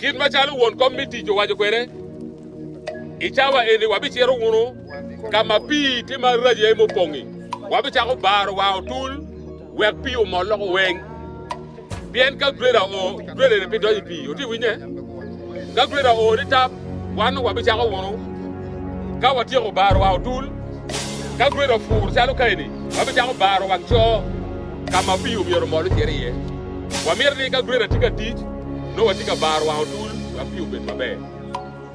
Kit macalo won kom me tic owaco kwede, i cawa eni wabicito wunu ka ma pii tye marac iye mupongi, wabicako baro war otul wek pii omol loko weng. Pien ka greda oo, greda eni pe donyo i pii. Wutye winye? Ka greda oo ni tap, wan nongo wabicako wunu ka watyeko baro war otul. Ka greda opur calo ka eni, wabicako baro wang coo ka ma pii omyero omol ocit iye. Wamito ni ka greda tye ka tic, nongo watye ka baro wang otul wek pii obed maber.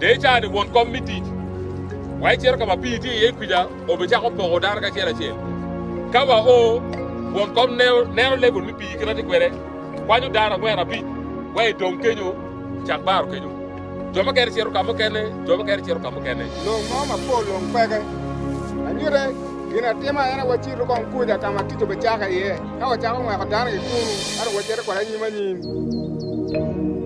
Dong i caa-ni won kom me tic wa icito ka ma pii tye iye kwica obicako poko dano ki acel acel. Ka wa o, won kom neno level me pii kit ma tye kwede, kwanyo dano angwen abic wa idong kenyo cak baro kenyo. Jo mukene cito ka mukene, jo mukene cito ka mukene. Lok mo mapol dong peke. Anyute, gin atima en aye wacitu kong kuca ka ma tic obicake iye, ka wacako ngweko dano ki kunu, ka dong wacito kwede anyim anyim.